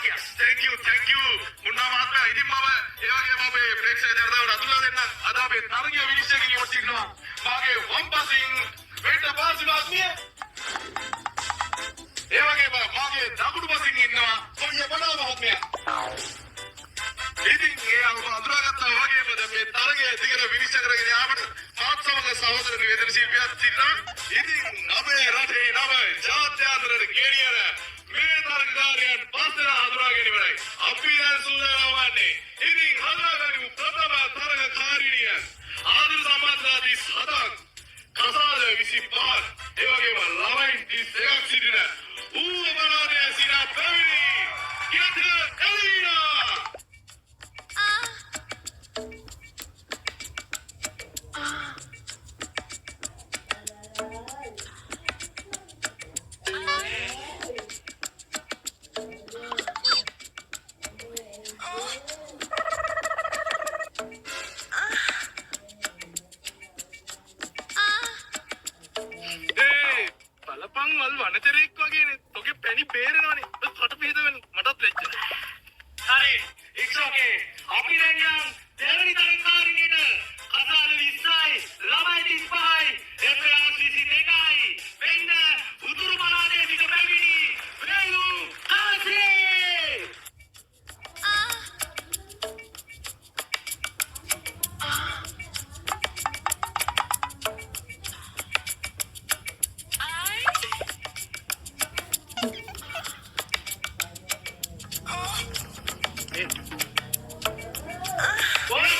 Yes, thank you, thank you Munna මහත්මයා. ඉතින් මම ඒ වගේම අපේ ප්‍රේක්ෂක ජනතාවට අඳුරලා දෙන්නම්. අද අපේ තරගය විනිශ්චය කිරීමට සිටිනවා මාගේ වම් පසින් වෙන්න පාසි මහත්මිය. ඒ වගේම මාගේ දකුණු පසින් ඉන්නවා සොන්යා බඩා මහත්මයා. ඉතින් ඒ අනුව අඳුරාගත්තා වගේම දැන් මේ තරගය දිගට විනිශ්චය කරගෙන යාමට මාත් සමග සහෝදර නිවේදන ශිල්පියාත් සිටිනවා. ඉතින් අපේ රටේ නම ජාත්‍යන්තරයට ගෙනියන මේ තරගකාරයන් පස් දෙනා හඳුනාගෙන ඉවරයි. අපි දැන් සූදානම් වන්නේ. ඉතින් හඳුනාගනිමු ප්‍රථම තරගකාරිනිය. ආදර සම්බන්ධතා 37ක්, කසාද 25ක්, ඒ වගේම ළමයින් 31ක් සිටින ඌව පළාතේ සිට පැමිණි කියත එලීනා. ඒ බලපන්, මල් වනචරයෙක් වගේනේ. තොගේ පැණි පේරෙනවනේ. ඔය කට පිහිටවන්න මටත් ලැජ්ජයි. හරි, it's okay. අපි දැන් යන් දෙවෙනි තරගකාරිනියට. කසාද 20යි, ළමයි 35යි, එෆ්ආර් 22යි. වෙන්න උතුරු පළාතේ සිට පැමිණි වේලු කාසේ. ඔය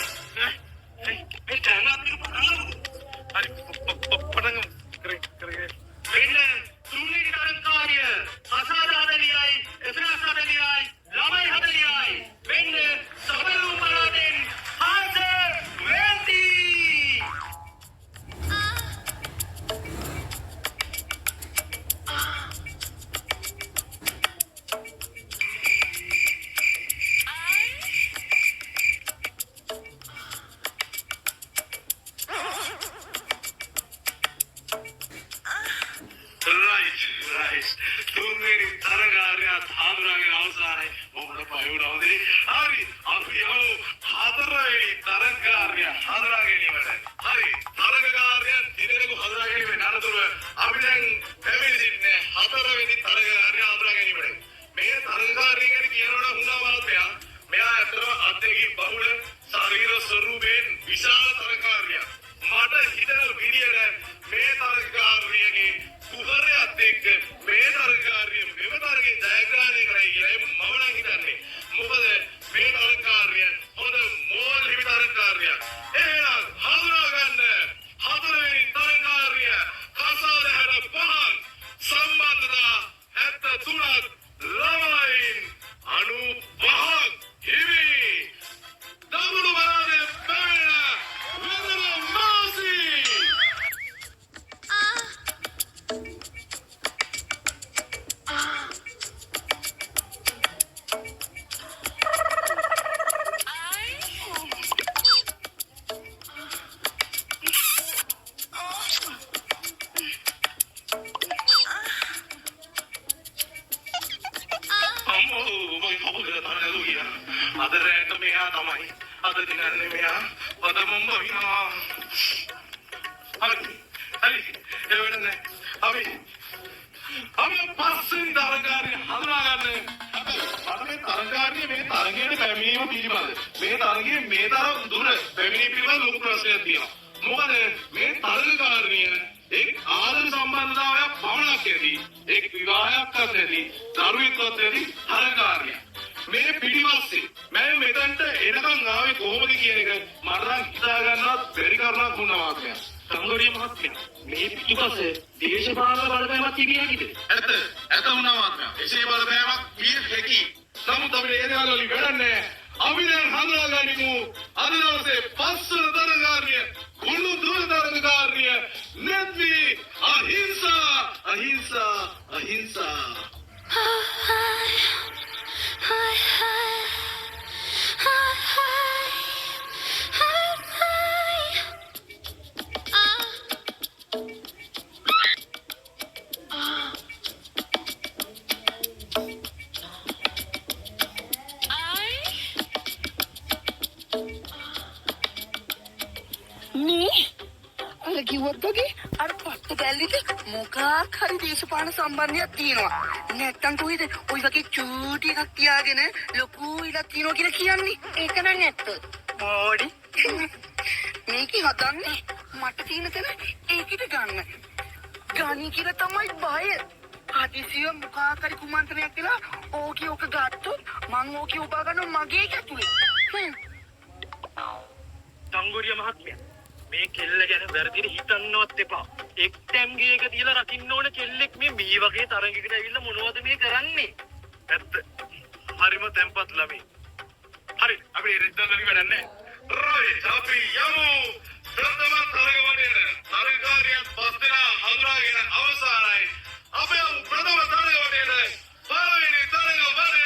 මේ ටැංගක් එක පටන් ගමුකෝ. හරි, පටන් ගමු. කරගෙන කරගෙන. වෙන්න තුන්වෙනි තරගකාරිය, කසාද 40යි, එෆ්ආර් 40යි, ළමයි 40යි. වෙන්න සබලු පළාතෙන් හාස වෙන්ති. Right, right. තුන්වෙනි තරගකාරියත් හඳුනාගෙන අවසానයි. මොකද බය වුණා හොඳේ. හරි, අපි යමු හතරවෙනි තරගකාරිය හඳුනා ගැනීමට. හරි, තරගකාරියන් තිදෙනෙකු හඳුනා ගැනීමෙන් අනතුරුව අපි දැන් පැමිණ සිටින්නේ හතරවෙනි තරගකාරිය හඳුනා ගැනීමට. මේ තරගකාරිය ගැන කියනවා නම් හුඟා මහත්මයා, මෙයා ඇත්තටම අත්දැකීම් බහුල, ශරීර ස්වරූපයෙන් විශාල තරගකාරියක්. මට හිතෙන විදියට මේ තරගකාරියගේ කුහරයත් එක්ක මේ තරගකාරිය මෙම තරගේ ජයග්‍රහණය කරයි කියලා මම නම් හිතන්නේ. මොකද මේ තරගකාරිය හොඳ මෝල් හිමි තරගකාරියක්. එහෙනම් හඳුනා ගන්න හතරවෙනි තරගකාරිය, කසාද 65ක්, සම්බන්ධතා 73ක්, ළමයින් 95ක් හිමි දකුණු පළාතේ පැමිණෙන වෙදර මාසි. අම්මෝ, මගේ කපුල තරගලු ගියා. අද රැට මෙහා තමයි. අද දිනන්නේ මෙහා. අද මුම්බ විනවා. හරි. හරි. ඒ වෙන්නේ නෑ. අපි අපි පස්වෙනි තරගකාරිය හඳුනා ගන්න. හැබැයි මට මේ තරගකාරිය මේ තරගයට පැමිණීම පිළිබඳ, මේ තරගයේ මේ තරම් දුර පැමිණීම පිළිබඳ ලොකු ප්‍රශ්නයක් තියෙනවා. මොකද මේ තරගකාරිය එක් ආදර සම්බන්ධතාවයක් පමණක් ඇති, එක් විවාහයක්වත් ඇති, දරුවෙක්වත් ඇති තරගකාරියක්. මේ පිටිපස්සේ මම මෙතනට එනකන් ආවේ කොහොමද කියන එක මට නම් හිතා ගන්නවත් බැරි කරුණක් වුණා මහත්මයා. සංගොඩිය මහත්මයා, මේ පිටුපස දේශපාලන බලපෑමක් තිබිය හැකිද? ඇත ඇත වුණා මහත්මයා. එසේ බලපෑමක් විය හැකි. නමුත් අපිට ඒ දේවල් වලින් වැඩක් නැහැ. අපි දැන් හඳුනා ගනිමු අද දවසේ පස්වන තරගකාරිය, කුණු දුර තරගකාරිය නෙත්වි අහිංසා, අහිංසා, අහිංසා. Hi, hi, hi, hi, hi, hi. Ah. Ah. කිව්වත් වගේ අර පට්ට බැල්ලිට මොකක් හරි දේශපාලන සම්බන්ධයක් තියෙනවා. නැත්තම් කොහෙද ඔය වගේ චූටි එකක් තියාගෙන ලොකු ඉලක් තියෙනවා කියලා කියන්නේ? ඒක නම් ඇත්ත. මෝඩි. මේකේ හදන්නේ මට තියෙන තැන ඒකිට ගන්න. ගනි කියලා තමයි බය. හදිසිය මොකක් හරි කුමන්ත්‍රණයක් වෙලා ඕකේ ඕක ගත්තොත් මං ඕකේ ඔබා ගන්නවා මගේ එක ඇතුලේ. සංගුරිය මහත්මයා, මේ කෙල්ල ගැන වැරදිට හිතන්නවත් එපා. එක්තැම් ගේක තියලා රකින්න ඕන කෙල්ලෙක් මේ මේ වගේ තරඟයකට ඇවිල්ලා මොනවද මේ කරන්නේ? ඇත්ත. හරිම තැම්පත් ළමයි. හරි, අපි රෙද්දන් වලින් වැඩක් නැහැ. රයිට්, අපි යමු ප්‍රථම තරඟ වටේට. තරඟකාරියන් පස් දෙනා හඳුනාගෙන අවසానයි. අපි යමු ප්‍රථම තරඟ වටේට. පළවෙනි තරඟ වටය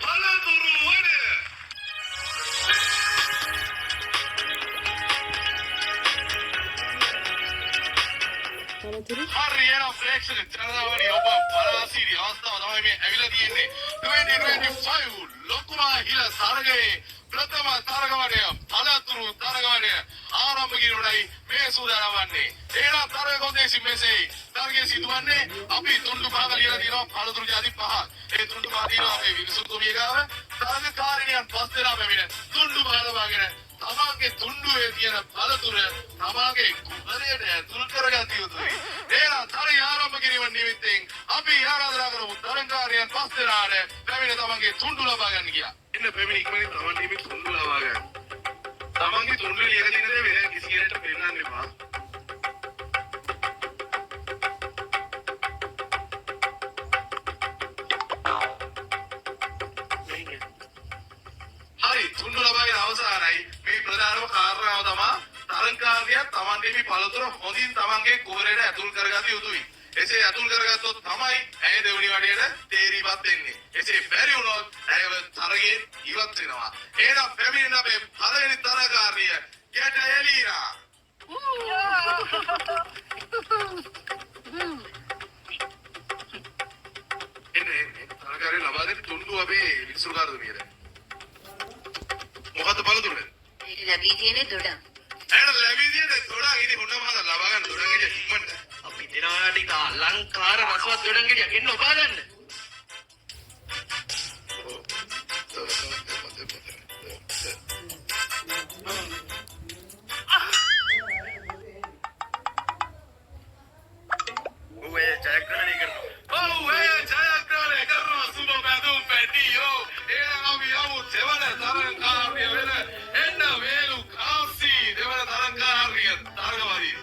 පළතුරු වටය. පළතුරු. හරි, එහෙනම් ප්‍රේක්ෂක ජනතාවනි, ඔබ බලා සිටි අවස්ථාව තමයි මේ ඇවිල්ලා තියෙන්නේ. 2025 ලොකුම හිල තරගයේ ප්‍රථම තරග වටය පළතුරු තරග වටය ආරම්භ කිරීමටයි මේ සූදානම් වන්නේ. එහෙනම් තරග කොන්දේසි මෙසේ. තරගයේ සිදුවන්නේ අපි තුන්ඩු පහක ලියලා තියෙනවා, පළතුරු ජාති පහක්. ඒ තුන්ඩු පහ තියෙනවා අපේ විනිසුරුතුමිය ගාව. තරගකාරිනියන් පස් දෙනා පැමිණ තුන්ඩු පහ ලබාගෙන තමාගේ තුන්ඩුවේ තියෙන පළතුර තමාගේ කුහරයට ඇතුල් කරගත යුතුයි. එහෙනම් තරගය ආරම්භ කිරීම නිමිත්තෙන් අපි ආරාධනා කරමු තරගකාරියන් පස් දෙනාට පැමිණ තමන්ගේ තුන්ඩු ලබා ගන්න කියලා. එන්න පැමිණ ඉක්මනින් තමන්ගේ මේ තුන්ඩු ලබා ගන්න. තමන්ගේ තුන්ඩුවේ ලියලා තියෙන දේ වෙන කිසි කෙනෙක්ට පෙන්නන්න එපා. හරි, තුන්ඩු ලබාගෙන අවසానයි. මේ ප්‍රධානම කාරණාව තමා තරඟකාරියා තමන්ගේ මේ පළතුර හොඳින් තමන්ගේ කුහරයට ඇතුල් කරගත යුතුයි. එසේ ඇතුල් කරගත්තොත් තමයි ඇය දෙවෙනි වටේට තේරීපත් වෙන්නේ. එසේ බැරි වුණොත් ඇයව තරගයෙන් ඉවත් වෙනවා. එහෙනම් පැමිණෙන අපේ පළවෙනි තරගකාරිය ගැට එලීනා. එන්න එන්න තරගකාරිය ලබා දෙන තුන්ඩු අපේ විනිසුරුකාරතුමියට. මොකද්ද පළතුර? ඇයට ලැබී තියෙන දොඩම්. ඇයට ලැබී තියෙන දොඩම්. ඉතින් හොඳ මහත ලබා ගන්න දොඩම් ගෙඩිය ඉක්මනට. අපි දෙනාට ඉතා අලංකාර රසවත් දොඩම් ගෙඩියක් එන්න ඔබා ගන්න. ඔව්, ඒ ජයග්‍රහණය කරනවා. ඔව්, ඒ ජයග්‍රහණය කරනවා. සුබ පැතුම් පැටියෝ. එහෙනම් අපි යමු දෙවන තරඟකාරිය වෙන. එන්න වේලු කාසි දෙවන තරඟකාරිය තරගවාදී.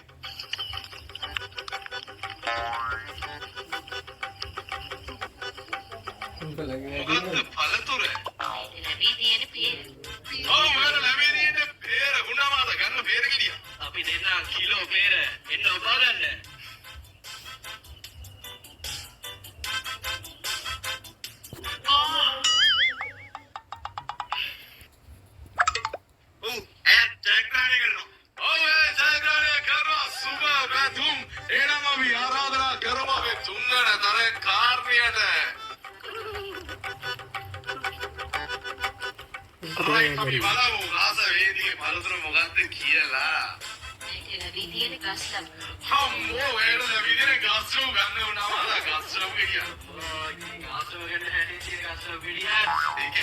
මොකද්ද පළතුර? ඇයට ලැබී තියෙන පේර. ඔව්, මට ලැබී තියෙන්නේ පේර. ගුණමාත ගන්න පේර ගෙඩිය. අපි දෙන්නා කිලෝ පේර එන්න ඔබා ගන්න. ඔව්, ඈ ජයග්‍රහණය කරනවා. ඔව්, ඈ ජයග්‍රහණය කරනවා. සුබ පැතුම්. එහෙනම් අපි ආරාධනා කරමු අපේ තුන්වන තරගකාරියට. රයිට්, අපි බලමු රාස වේදිකේ පළතුර මොකද්ද කියලා. ඇයට ලැබී තියෙන ගස්ලම්. හම්මෝ, ඒකට ලැබී තියෙන ගස්ලම් ගන්න වුණාම අර ගස්ලම් කියලා. ගාස්ලම ගන්න හැටි තියෙන ගස්ලම් ගෙඩිය. ඒක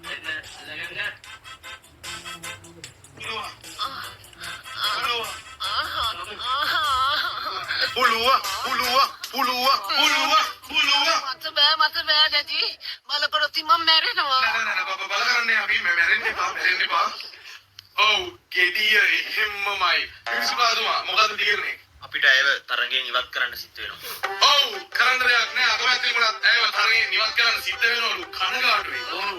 එන්න අල්ලගන්න. පුළුවන්. පුළුවන්. පුළුවන්, පුළුවන්, පුළුවන්, පුළුවන්. මට බෑ, මට බෑ ඩැඩි. බල කරොත් මම මැරෙනවා. නෑ නෑ නෑ, බල කරන්නේ අපි මැරෙන්න එපා, මැරෙන්න එපා. ඔව්, ගෙඩිය එහෙම්මමයි. මිනිස්සුකාතුමා, මොකද්ද තීරණේ? අපිට ඇයව තරඟයෙන් ඉවත් කරන්න සිද්ධ වෙනවා. ඔව්, කරන්න දෙයක් නෑ. අකමැත්තෙන් වුණත් ඇයව තරඟයෙන් ඉවත් කරන්න සිද්ධ වෙනවලු. කනගාටුයි. ඔව්,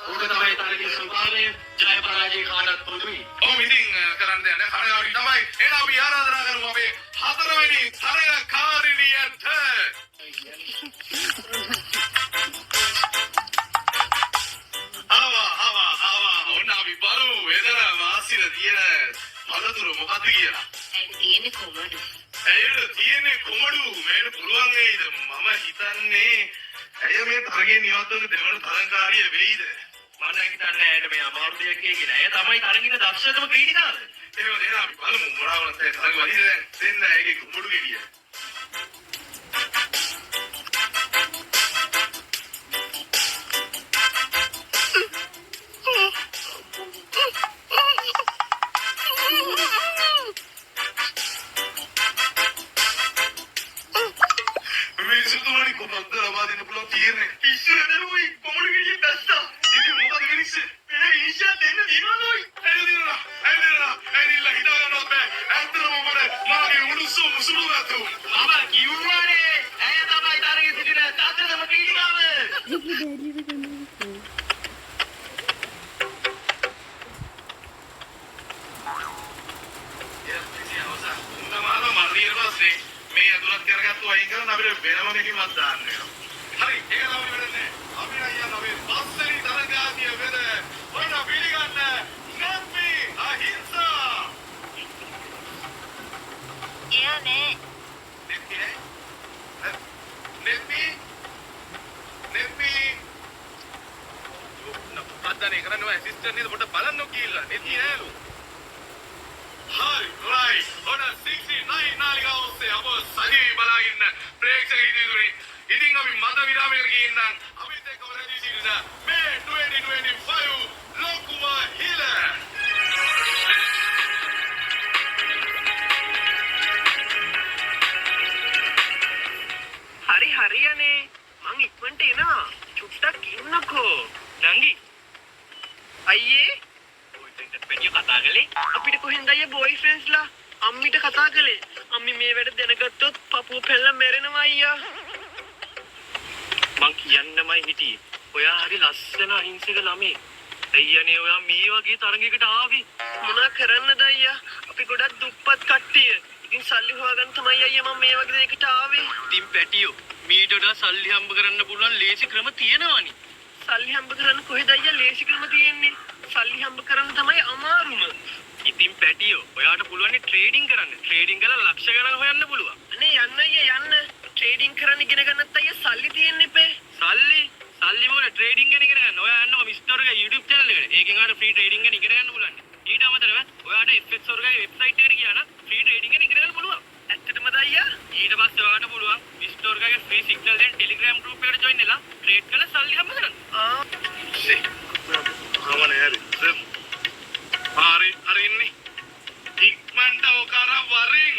ඕක තමයි තරගයේ ස්වභාවය. ජය පරාජය කාටත් පොදුයි. ඔව්, ඉතින් කරන්න දෙයක් නෑ. කනගාටුයි තමයි. එහෙනම් අපි ආරාධනා කරමු අපේ හතරවෙනි තරඟකාරිනියට. ආවා ආවා ආවා. ඔන්න අපි බලමු එදර වාසිර තියෙන පළතුර මොකද්ද කියලා. ඇයට තියෙන්නේ කොමඩු. ඇයට තියෙන්නේ කොමඩු. මේකට පුළුවන් වෙයිද? මම හිතන්නේ ඇය මේ තරගයෙන් ඉවත් වන දෙවන තරඟකාරිය වෙයිද? මම නම් හිතන්නේ ඇයට මේ අමාරු දෙයක් කියලා. ඇය තමයි තරඟින දක්ෂතම ක්‍රීඩිකාව. එහෙම නේද අපි බලමු මොනවා වුණත් ඒ තරඟ වදින්න දැන් දෙන්න ඇයගේ කුඹුඩු ගෙඩිය. විනිසුරුතුමනි කොහොමද ලබා දෙන්න පුළුවන් තීරණය? පිස්සු නේද කොමුඩු ගෙඩිය බැස්සා. ඉතින් මොකද විනිශ්චය? මේ විනිශ්චය දෙන්න දිනනවා ඔයි. ඇයි දිනනවා? ඇයි දිනනවා? ඇයි දිනලා හිතා ගන්නවත් බෑ. ඇත්තටම මට මාගේ උණුසුම මුසුණු නැතු. මම කිව්වනේ ඇය තමයි තරඟේ සිටින දක්ෂතම ක්‍රීඩිකාව. මේ ඇතුළත් කරගත්තු අයින් කරන් අපිට වෙනම මෙහිමක් දාන්න වෙනවා. හරි, ඒක තමයි වෙන්නේ. අපි අයියා අපි පස්වෙනි තරගාතිය වෙද ඔන්න පිළිගන්න නැත්මි අහිංසා. එයා නෑ. නැත්මි නෑ? නැත්මි නැත්මි මොකක්ද අනේ කරන්නේ ඔය ඇසිස්ටන්ට් නේද පොඩ්ඩක් බලන්නකෝ කියලා. නැත්මි නෑලු. හරි, රයිට්. ඔන්න 69 නාලිකාව ඔස්සේ අප සජීවී බලා ඉන්න ප්‍රේක්ෂක හිතවිතුනි. ඉතින් අපි මද විරාමයකට ගිහින් නම් අපිත් එක්කම රැඳී සිටින මේ 2025 ලොකුම හිල. හරි හරියනේ මං ඉක්මනට එනවා. චුට්ටක් ඉන්නකෝ. නංගි අයියේ බොයිෆ්‍රෙන්ඩ් පැටිය කතා කළේ අපිට කොහෙන්ද අයියේ බොයිෆ්‍රෙන්ඩ්ස්ලා? අම්මිට කතා කළේ. අම්මි මේ වැඩ දැනගත්තොත් පපුව පැනලා මැරෙනවා අයියා. මං කියන්නමයි හිටියේ. ඔයා හරි ලස්සන අහිංසක ළමෙක්. ඇයි අනේ ඔයා මේ වගේ තරඟයකට ආවේ? මොනා කරන්නද අයියා? අපි ගොඩක් දුප්පත් කට්ටිය. ඉතින් සල්ලි හොයාගන්න තමයි අයියා මම මේ වගේ දෙයකට ආවේ. ඉතින් පැටියෝ මීට වඩා සල්ලි හම්බ කරන්න පුළුවන් ලේසි ක්‍රම තියෙනවනේ. සල්ලි හම්බ කරන්න කොහෙද අයියා ලේසි ක්‍රම තියෙන්නේ? සල්ලි හම්බ කරන්න තමයි අමාරුම. ඉතින් පැටියෝ ඔයාට පුළුවන් ට්‍රේඩින් කරන්න. ට්‍රේඩින් කරලා ලක්ෂ ගණන් හොයන්න පුළුවන්. අනේ යන්න අයියා යන්න. ට්‍රේඩින් කරන්න ඉගෙන ගන්නත් අයියා සල්ලි තියෙන්න එපේ. සල්ලි? සල්ලි මොකද ට්‍රේඩින් ගැන ඉගෙන ගන්න. ඔයා යන්නකො මිස්ටර් ගේ YouTube channel එකට. ඒකෙන් ඔයාට ෆ්‍රී ට්‍රේඩින් ගැන ඉගෙන ගන්න පුළුවන්. ඊට අමතරව ඔයාට FX වර්ගයේ වෙබ්සයිට් එකට ගියා නම් ෆ්‍රී ට්‍රේඩින් ගැන ඉගෙන ගන්න පුළුවන්. ඇත්තටමද අයියා? ඊට පස්සේ ඔයාට පුළුවන් මිස්ටර් ගේ ෆ්‍රී සිග්නල් දෙන Telegram group එකට ජොයින් වෙලා ට්‍රේඩ් කරලා සල්ලි හම්බ කරන්න. ආ ආවනේ හරි. හරි හරි ඉන්නේ. ඉක්මනට ඔක අර වරින්.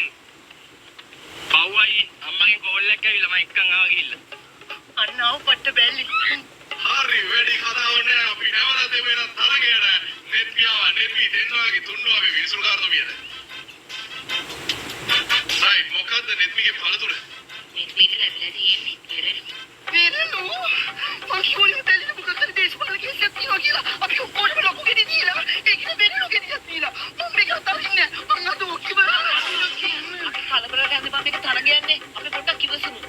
පව් අයියේ අම්මගෙන් කෝල් එකක් ඇවිල්ලා මම එක්කන් ආවා ගිහිල්ලා. අන්න ආව පට්ට බැල්ලි. හරි වැඩි කතාවක් නෑ. අපි නැවතත් එමු වෙන තරගයට. නෙත්මි ආවා. නෙත්මි දෙන්න ඔයාගේ තුන්ඩුව අපි විනිසුරුකාරතුමියට. රයිට් මොකද්ද නෙත්මිගේ පළතුර? නෙත්මිට ලැබිලා තියෙන්නේ පෙරළු. පෙරළු? මං කිව්වනේ බැල්ලිට මොකක් හරි දේශපාලන කේස් එකක් තියෙනවා කියලා. අපි ඔක්කොටම ලොකු ගෙඩි දීලා ඒකේ පෙරළු ගෙඩියක් දීලා. මං මේක අතාරින්නේ නෑ. මං අද ඔක් ඉවරයි. අපි කලබල ගන්න එපා මේක තරග යන්නේ. අපි පොඩ්ඩක් ඉවසමු.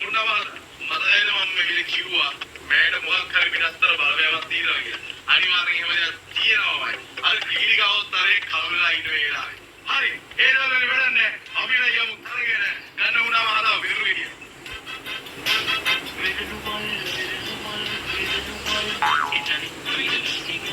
තුනවල් මතකයිද මම මේ කිව්වා මෑට මොකක් හරි පිටස්තර බලපෑමක් තියෙනවා කියලා. අනිවාර්යෙන් එහෙම දෙයක් තියෙනවාමයි. අර ක්‍රීඩිකාවොත් අර ඒ කවුරුලා ඉන්න වෙලාවේ. හරි ඒ දවල්වල වැඩක් නෑ. අපි නම් යමු තරගයට. ගන්න වුණාම හදාව විරුරු ගෙඩිය. වෙරළු මල් වෙරළු මල් වෙරළු මල් එතන